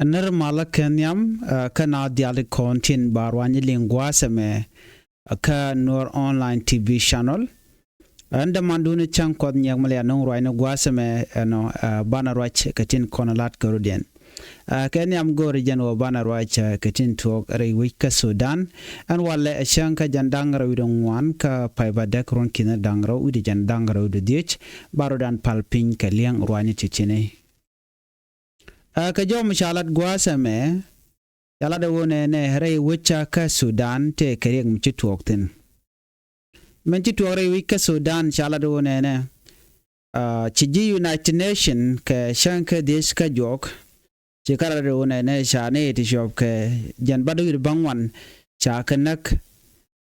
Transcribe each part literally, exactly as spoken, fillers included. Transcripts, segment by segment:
Nir malä kɛ nhiam, kä na dhiali kɔn tin ba ruany liŋ gua̱a̱th ɛmɛ kä Nuer Online T V channel. Ɛn dämandun cäŋ Kuɔth Nyiɛk Malian nuŋ ruacni gua̱a̱th ɛmɛ ɛnɔ, banɛ ruac kɛ tin kɔn lat kɛ rɔ̱diɛn. Kɛ nhiam go̱o̱ri jɛn wä banɛ ruac kɛ tin tuɔɔk rɛy wec kä Sudan. Ɛn walɛ ɛ cäŋ kä jɛn da̱ŋ rɛw wi̱cdɛ ŋuan kä pay ba däk ruɔ̱n ki̱n da̱ŋ rɛw wi̱cdɛ jɛn da̱ŋ rɛw wi̱cdɛ dhiec. Ba rɔ̱dan pal piny kɛ liɛŋ ruacni ti̱ti̱ni. Ɛ kɛ jɔw mi ca lat gua̱a̱th ɛmɛ, ca lat ɛ ɣöö nɛnɛ rɛy wec kä Sudan tëë kɛ riɛk mi ci tuɔɔk thi̱n. Min ci tuɔɔk rɛy wec kä Sudan ca lat ɛ ɣöö nɛnɛ, ci ji̱ United Nation kɛ cäŋ kä dhiec kä juɔk, ci kä lat ɛ ɣöö nɛnɛ ca ni ti cuɔp kɛ jɛn bat wi̱cdɛ bäŋuan ca kɛ näk,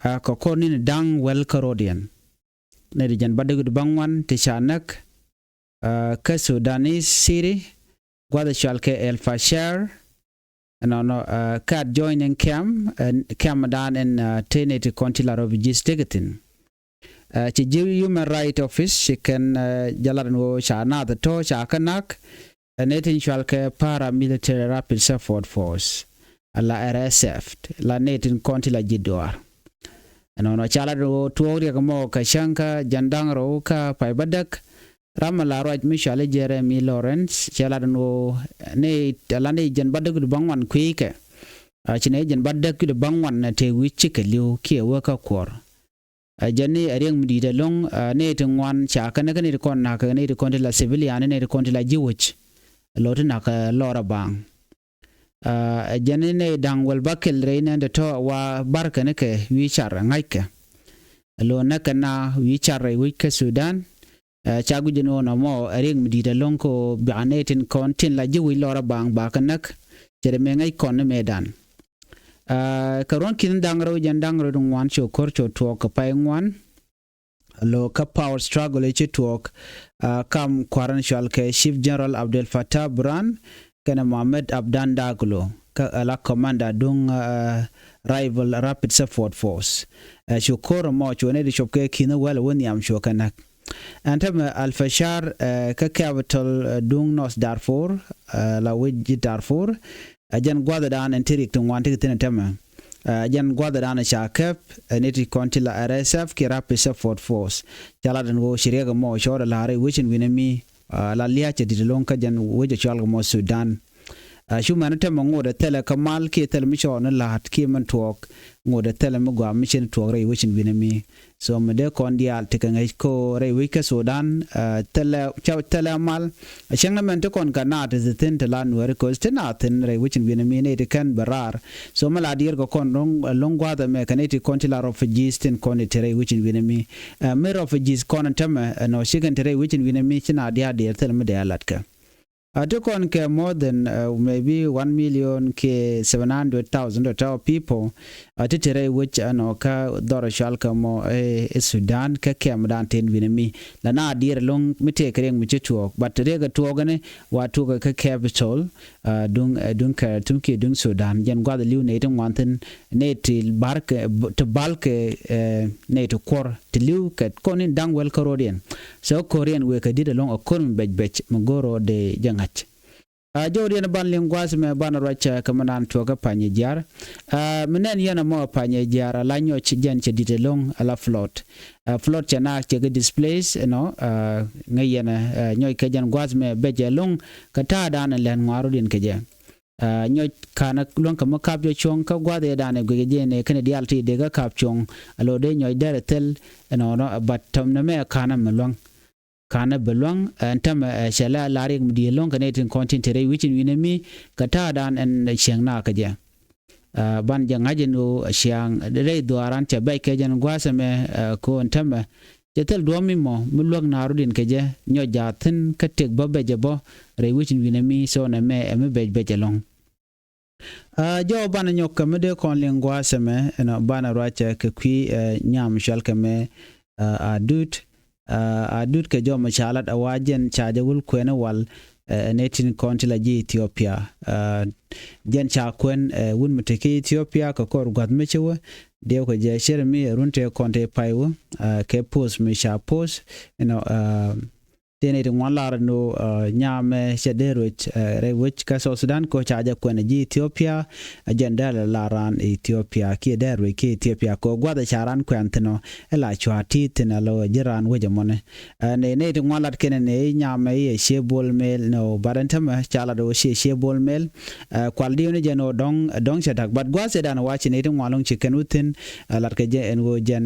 kɛ kɔr ni̱n da̱ŋ wäl kä rɔ̱diɛn. Ni ti jɛn bat wi̱cdɛ bäŋuan ti ca näk kä Sudanese city, gua̱th cual kɛ El Fasher. Ɛnɔnɔ kä adjoining camp, camp dan ɛn te ni ti kɔn ti la refugees tekɛ thi̱n. Ci ji̱ Human Rights Office ci kɛn jɛ lat ɛn ɣöö ca naath tɔ̱ ca kä näk ɛ ni tin cual kɛ Paramilitary Rapid Support Force, ala R S F, la ni tin kɔn ti la ji̱ duaar. Ɛnɔnɔ ca lat ɛn ɣöö tuɔɔk riɛk mɔ kɛ cäŋ kä jɛn da̱ŋ rɛw kä pay bädäk, ram mi la ruac mi cuali Jeremy Lawrence cɛ lat ɛn ɣöö ni ala ni jɛn bädäk wi̱cdɛ bäŋuan kui̱kɛ. Ci ni jɛn bädäk wi̱cdɛ bäŋuan ɛ te wi̱c cikɛ li̱w kiɛ wä kä kuɔr. Ɛ jɛn ni ɛ riɛk mi di̱i̱t ɛlɔ̱ŋ, ni ti ŋuan ca kɛn kä ni ti kɔn na̱k kɛ ni ti kɔn ti la civilian ni ti kɔn ti la ji̱ wec. Lo̱ ti na̱k lɔr a baŋ. Ɛ jɛn ni nɛy da̱ŋ wäl bäkɛl rɛy nɛn tɔ̱tɔ̱ wa bär kɛn kɛ wi̱i̱ car ɛ ŋa̱ckɛ. Lo̱ näk kɛ na wi̱i̱ car rɛy wec kä Sudan. Ɛ ca guic ni ɣöö nɔmɔ ɛ riɛk mi di̱i̱t ɛlɔ̱ŋ kɛ ɣöö bia nɛy tin kɔn tin la ji̱ wec lɔr a baŋ ba kɛ näk. Cɛ dee mëë ŋäc kɔn ni mëëdan. Ɛ kɛ ruɔ̱n ki̱n da̱ŋ rɛw jɛn da̱ŋ rɛw ŋuan cu ko̱r cu tuɔɔk kɛ pay ŋuan. Lo̱ kä power struggle ci tuɔɔk, kam kua̱r in cual kɛ Chief General Abdel Fattah Burhan kɛnɛ Mohamed Abdan Daglo kä ala commander duŋ Rival Rapid Support Force. Cu ko̱r mɔ cu ni di cop kɛ ki̱n wäl wä nhiam cu kɛ näk. Ɛn tämɛ Al Fasher kä capital duŋ North Darfur, la wec ji̱ Darfur. Ɛ jɛn gua̱thdan ɛn ti riɛk ti ŋuan ti kɛ thi̱n ɛ tämɛ. Ɛ jɛn gua̱thdan ɛ ca kɛp ɛ ni ti kɔn ti la R S F kiɛ Rapid Support Force. Ca lat ɛn ɣöö ci riɛk ɛmɔ cɔɔd ɛ la̱r i̱ wecin wi̱nɛ mi la lia̱a̱ cɛ di̱t ɛlɔ̱ŋ kä jɛn wec ɛ cual kɛ mɔ Sudan. Cu mɛn ɛ tämɛ ŋot ɛ thilɛ kä mal kiɛ thilɛ mi cɔɔd ni la̱a̱t kiɛ mɛn tuɔɔk, ŋot ɛ thilɛ mi gɔaa mi cin tuɔɔk rɛy wecin wi̱nɛ mi. So mi dee kɔn diaal ti kɛ ŋäc ko rɛy wec kä Sudan, thilɛ, thilɛ mal. Cäŋ ni mɛn ti kɔn kɛ naath ti thi̱n ti la Nuɛri, koc ti naath thi̱n rɛy wecin wi̱nɛ mi nɛy ti kɛn bɛ raar. So mi la diɛɛr kɛ kɔn lo̱ŋ gua̱a̱th ɛmɛ kɛ nɛy ti kɔn ti la refugees tin kɔn ti rɛy wecin wi̱nɛ mi. Mi refugees kɔn tämɛ ɛnɔ cikɛn ti rɛy wecin wi̱nɛ mi ci na diaal diɛɛr thil mi dee a latkɛ. A ti kɔn kɛ more than maybe one million kiɛ seven hundred thousand or people. A ti ti rɛy wec ɛnɔ kä dhɔr cual kɛ mɔ i̱ Sudan kä kɛmdan tin wi̱nɛ mi. La na diɛɛr lo̱ŋ mi tëë kɛ riɛk mi ci tuɔɔk, but riɛk ɛ tuɔɔk ɛni wa tuɔɔk kä capital duŋ, duŋ Khartoum kiɛ duŋ Sudan. Jɛn gua̱th li̱w nɛy ti ŋuan thi̱n, nɛy ti barkɛ, ti balkɛ, nɛy ti kuɔr ti li̱w kɛ kɔn in da̱ŋ wäl kä ro̱diɛn. So ko̱riɛn wëë kɛ di̱t ɛlɔ̱ŋ ɛ ko̱r mi bɛc bɛc mi go̱o̱r ro̱o̱dɛ jɛ ŋa̱c. A jɔwdiɛn ban liŋ gua̱a̱th mɛ banɛ ruac kɛ mɛ nan tuɔɔk kä Panyɛ Jiaar. A mi nɛn yɛn ɛmɔ Panyɛ Jiaar ala nyɔc jɛn cɛ di̱t ɛlɔ̱ŋ ala flood. A flood cɛ naak cɛ kɛ displace ɛnɔ, ŋäc yɛn ɛ nyɔc kɛ jɛn gua̱a̱th mɛ bɛc ɛlɔ̱ŋ kɛ ta̱a̱dan ɛn lɛn ŋua̱r ro̱diɛn kɛ jɛ. A nyɔc ka̱n ɛ luäŋ kɛ mi kap jɛ cuɔ̱ŋ kä gua̱a̱th ëëdan ɛ guic ɛ jɛ nɛ kɛnɛ diaal ti dee kä kap cuɔ̱ŋ. A lo̱ dee nyɔc dɛr ɛ thil ɛnɔ, but tɔm nɛ mɛ ka̱n ɛ mi luäŋ. Ka̱n ɛ bɛ luäŋ ɛn tämɛ ɛ cɛ la la riɛk mi di̱i̱t ɛlɔ̱ŋ kɛ nɛy tin kɔn tin te rɛy wecin wi̱nɛ mi kɛ ta̱a̱dan ɛn cieŋ na kä jɛ. Ban jɛ ŋa̱c ɛn ɣöö ciaŋ rɛy dhuaaran cɛ bɛc kɛ jɛn gua̱a̱th ɛmɛ. Kɛ ɣöö ɛn tämɛ cɛ thil duɔ̱ɔ̱p mi mɔ mi luäk na rɔ̱diɛn kɛ jɛ nyɔc jaathin kä tëk bä bɛc ɛ bä rɛy wecin wi̱nɛ mi thonɛ mɛ ɛ mi bɛc bɛc ɛlɔ̱ŋ. Jɔw banɛ nyɔk kɛ mi dee kɔn liŋ gua̱a̱th ɛmɛ ɛnɔ banɛ ruacɛ kɛ kui̱ nyam cual kɛ mɛ. Adut, adut kɛ jɔw mɛ ca lat a wa jɛn ca jɛ wul kuɛn wal. Ɛ nɛ tin kɔn ti la ji̱ Ethiopia, jɛn ca kuɛn wun mi te kä Ethiopia kɛ kɔr gua̱th mi ci wä. Diɛw kɛ jɛ cir mi run te kɔn te pay wä kɛ post mi ca post, you know. Tëë nɛy ti ŋuan lar ni ɣöö nyamɛ cɛ dee ruec rɛy wec kä South Sudan kɛ ɣöö ca jɛ kuɛn ji̱ Ethiopia. Ɛ jɛn dee lɛ lar raan Ethiopia kiɛ dee ruec kiɛ Ethiopia kɛ ɣöö gua̱th ɛ ca raan kuɛn thi̱n ɔ ɛ la cua ti thi̱n ɛ lɔ ji̱ raan wec ɛmɔni. Nɛy nɛy ti ŋuan lat kɛnɛ nɛy nyamɛ i̱ ɛ cie Bol Mel ni ɣöö bat ɛn tämɛ ca lat ɣöö cie cie Bol Mel. Kual diwni jɛn ɣöö dɔ̱ŋ dɔ̱ŋ cɛ da̱k bat gua̱th cɛ dan wa ci nɛy ti ŋuan lo̱ŋ ci kɛn wä thi̱n. Lat kɛ jɛ ɛn ɣöö jɛn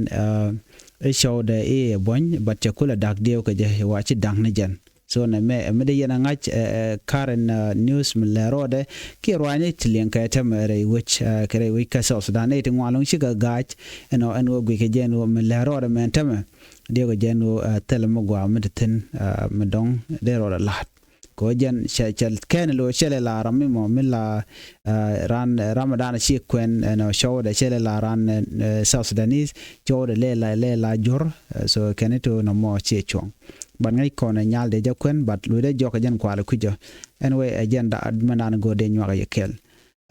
i̱ cɔwdɛ i̱ ɛ buɔ̱ny bat cɛ kulɛ da̱k diɛw kɛ jɛ i̱ wa ci da̱k ni jɛn. So nɛ mɛ mi dee yɛn a ŋa̱c ɛ current news mi lɛ rɔɔdɛ kiɛ ruaacni ti liɛŋ kɛ tɛmɛ rɛy wec kɛ rɛy wec kä South Sudan nɛy ti ŋuan lo̱ŋ cikɛ ga̱a̱c. Ɛnɔ ɛn ɣöö guic kɛ jɛ ɛn ɣöö mi lɛ rɔɔdɛ mɛn tɛmɛ diɛw kɛ jɛ ɛn ɣöö thilɛ mi gua̱a̱ mi ti thi̱n mi dɔ̱ŋ dee rɔɔdɛ la̱a̱t. Kɛ ɣöö jɛn cɛ cɛ kɛn lo̱ cɛ lɛ la ram mi mɔ mi la ran ram dan ci kuɛn ɛnɔ cɔwdɛ cɛ lɛ la ran South Sudanese cɔwdɛ lɛ la lɛ la jor. So kɛn it nɔ mɔ ciɛ cuɔ̱ŋ. Ban ŋäc kɔn ɛ nyal dee jɛ kuɛn bat luydɛ jɔk ɛ jɛn kual ɛ kui̱cä. Ɛn wee ɛ jɛn da mɛn dan go̱o̱r dee nyuak ɛ yɛ kɛl.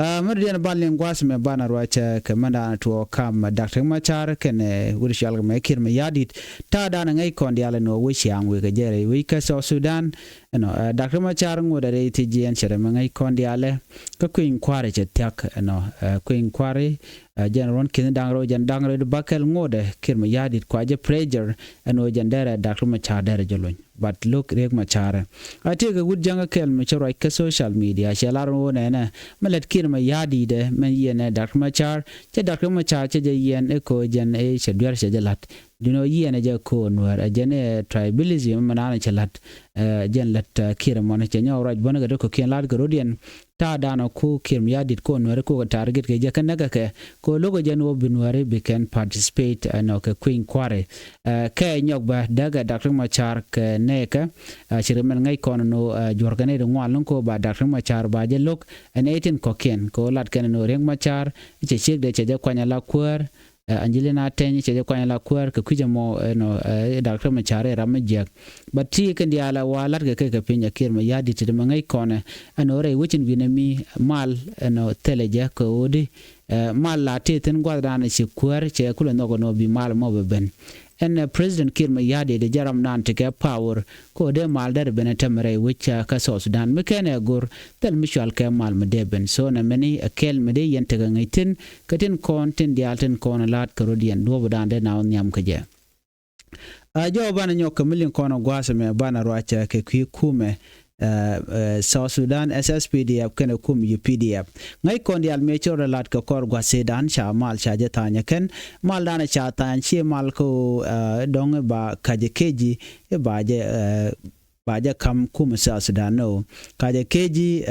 Mɛ diɛn bal ni gua̱a̱th mɛ banɛ ruacɛ kɛ mɛn dan tuɔɔk kam Dak Riek Machar kɛnɛ wut cual kɛ mɛ Kiir Mayardit. Ta̱a̱ dan ŋäc kɔn dial ɛn ɣöö wec ciaŋ wek ɛ jɛ rɛy wec kä South Sudan. Ɛnɔ Dak Riek Machar ŋot ɛ rɛy thiec jiɛn cɛ rɛ mɛ ŋäc kɔn dialɛ. Kä kui̱ny kua̱ri cɛ thia̱k ɛnɔ kui̱ny kua̱ri. Jɛn ruɔ̱n ki̱n da̱ŋ rɛw jɛn da̱ŋ rɛw di bakɛl ŋotdɛ Kiir Mayardit kua jɛ pressure ɛn ɣöö jɛn derɛ Dak Riek Machar derɛ jɛ luny. But lo̱k Riek Machar ɛ a tëëkɛ wut jäŋä kɛl mi cä ruac kä social media cɛ lar ɣöö nɛnɛ mi lät Kiir Mayardit ɛ mɛn yiɛn ɛ Dak Riek Machar cɛ Dak Riek Machar cɛ jɛ yiɛn ɛ köö jɛn ɛ cɛ duer cɛ jɛ la̱t. Duno yiɛn ɛ jɛ köö Nuäär ɛ jɛn ɛ tribalism mɛ naan cɛ la̱t. Jɛn lät Kiir mɔn cɛ nyɔk ruac bänä kɛ dee kökiɛn la̱t kɛ rodiɛn. Ta̱a̱ danɔ ku Kiir Mayardit ku Nuäri ku kɛ target kɛ jɛ kä näkä kɛ ku lo̱k jɛn wä bi Nuäri bi kɛn participate ɛnɔ kɛ kui̱ny kua̱ri. Kɛ nyɔk bä däkɛ Dak Riek Machar kɛ nɛɛkɛ. Ci ri mɛn ŋäc kɔn nɔ juɔ̱rkɛ nɛy ti ŋuan lo̱ŋ ku ba Dak Riek Machar ba jɛ lo̱k ɛn ɛ tin kɔ̱kiɛn ku lat kɛn nɔ Riek Machar cɛ ciek dee cɛ jɛ kuany ala kuäär. Angelina Teny cɛ jɛ kuany la kuäär kɛ kui̱c ɛmɔ ɛnɔ Dak Riek Machar ɛ ram mi jiäk. But ti kɛn diaal ɛ wa la̱tkɛ kɛ kɛ piny ɛ Kiir Mayardit ti mɛ ŋäc kɔnɛ ɛnɔ rɛy wecin wi̱nɛ mi mal ɛnɔ thilɛ jɛ kɛ ɣöödi. Mal la ti thi̱n gua̱thdan ci kuäär cɛ kulɛ nhɔk ɛnɔ bi mal mɔ bɛ ben. Ɛn President Kiir Mayardit jɛ ram nan ti kɛ power kɛ ɣöö dee mal derɛ ben ɛ tɛmɛ rɛy wec kä South Sudan mi kɛn ɛ go̱r. Thil mi cual kɛ mal mi dee ben so nɛ mɛni ɛ kɛl mi dee yɛn tekɛ ŋäc thi̱n. Kä tin kɔn tin diaal tin kɔn la̱a̱t kɛ rot yɛn duɔ̱ɔ̱p dan dee na wä nhiam kä jɛ. A jɔw banɛ nyɔk kɛ mi liŋ kɔn gua̱a̱th ɛmɛ banɛ ruacɛ kɛ kui̱ kumɛ. South Sudan S S P D F kɛnɛ kum U P D F. Ŋäc kɔn diaal mëë cor la̱a̱t kɛ kɔr gua̱a̱th sëëdan ca mal ca jɛ tha̱a̱ny ɛ kɛn mal danɛ ca tha̱a̱ny ci mal kä dɔ̱ŋ i̱ ba ka̱c ɛ keci i̱ ba jɛ ba jɛ ka̱m kumɛ South Sudan ni ɣöö ka̱cɛ keci.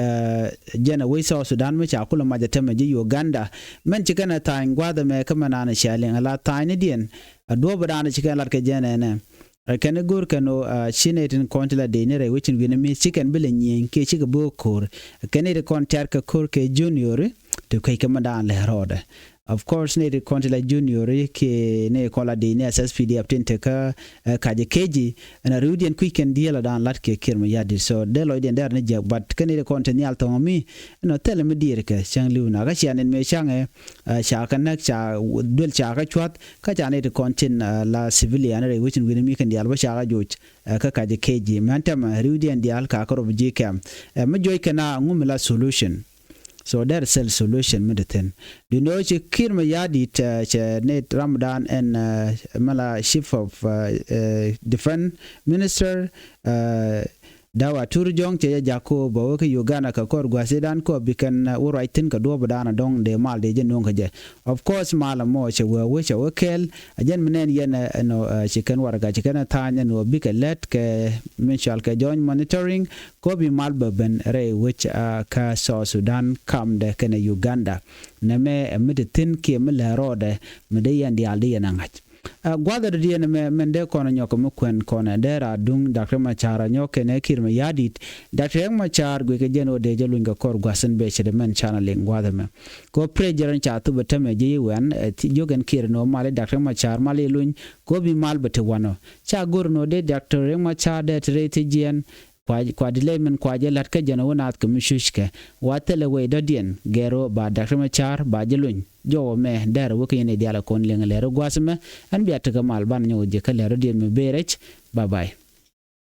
Jɛn ɛ wec South Sudan mi ca kulɛ mac ɛ tämɛ ji̱ Uganda. Mɛn ci kɛn ɛ tha̱a̱ny gua̱a̱th ɛmɛ kä mɛn an ɛ cia liŋ ɛ la tha̱a̱nynidiɛn. Ɛ duɔ̱ɔ̱p ɛ daan ɛ ci kɛn lat kɛ jɛn ɛnɛ. Ɛ kɛn i̱ go̱o̱r kɛn ɣöö ci nɛy tin kɔn ti la dec ni rɛy wecin wi̱n mi ci kɛn bi lɛ nyieny kiɛ cikɛ bi wä ko̱o̱r. Ɛ kɛn nɛy ti kɔn tiaat kɛ ko̱o̱r kɛ junior ti kueckɛ mɛn daan lɛ rɔɔdɛ. Of course nɛy ti kɔn ti la junior kiɛ nɛy kɔn la dec ni S S P D F tin tekä. Ka̱cɛ keci ɛn a riwdiɛn kui̱c kɛn diɛl a daan la̱t kiɛ Kiir Mayardit so dee lɔcdiɛn dɛr ni jiäk but kɛn nɛy ti kɔn ti nhial thɔŋ mi. Ɛn a thilɛ mi diɛɛr kɛ cäŋ li̱w na kä cia nɛn mëë caŋɛ. Ca kɛ näk ca duel ca kɛ cua̱th kä ca nɛy ti kɔn tin la civilian rɛy wecin wi̱n mi kɛn diaal bä ca kɛ joc. Kä ka̱cɛ keci mɛn tɛmɛ riwdiɛn diaal ka kɛ rop ji̱ kɛm. Ɛ mi juɔc kɛn a ŋumi la solution. So derɛ thil solution mi te thi̱n. Duundɛ ɣöö ci Kiir Mayardit cɛ ni ramdan ɛn mala chief of defense minister. Dawa Tur Jɔŋ cɛ jɛ jak ko bä wä kä Uganda kɛ kɔr gua̱thidan ko bi kɛn wä ruac thi̱n kɛ duɔ̱ɔ̱pdan dɔ̱ŋ dee mal dee jɛ no̱o̱ŋ kä jɛ. Of course mal mɔ cɛ wee wä cɛ wä kɛɛl. A jɛn mi nɛn yɛn ɛnɔ ci kɛn warɛga ci kɛn ɛ tha̱a̱ny ɛn wä bikɛ lät kɛ min cual kɛ joint monitoring. Ko bi mal bä ben rɛy wec kä South Sudan kamdɛ kɛnɛ Uganda. Nɛmɛ ɛ mi te thi̱n kiɛ mi lɛ rɔɔdɛ mi dee yɛn diaal dee yɛn ɛ ŋa̱c. Gua̱dhɛ dɔ̱diɛn ɛmɛ mɛn dee kɔn ɛ nyɔk kɛ mi kuɛn kɔn ɛ dee raa duŋ Dak Riek Machar ɛ nyɔk kɛnɛ Kiir Mayardit. Dak Riek Machar guic kɛ jɛn ɣöö dee jɛ luny kɛ kɔr gua̱th in bee ce̱t mɛn canɛ liŋ gua̱dhɛ mɛ. Kɛ ɣöö pressure in ca thop ɛ tämɛ ji̱ i̱ wɛn ɛ jiök ɛn Kiir ɛn ɣöö mal i̱ Dak Riek Machar mal i̱ luny kɛ ɣöö bi mal bɛ te wanɔ. Ca go̱r ɛn ɣöö dee Dak Riek Machar dee te rɛy thiec jiɛɛn. Kua, kua delay min kua jɛ la̱t kä jɛn wä naath kɛ mi cuckɛ. Wa thilɛ wec dɔ̱diɛn gɛr wä ba Dak Riek Machar ba jɛ luny. Jɔwä mɛ dɛr wä kä yɛn i̱ diaal ɛ kɔn liŋ lɛr wä gua̱a̱th mɛ. Ɛn bia tekɛ mal ban nyɔk jɛ kä lɛr wä diɛn mi bëë rɛc. Bye bye.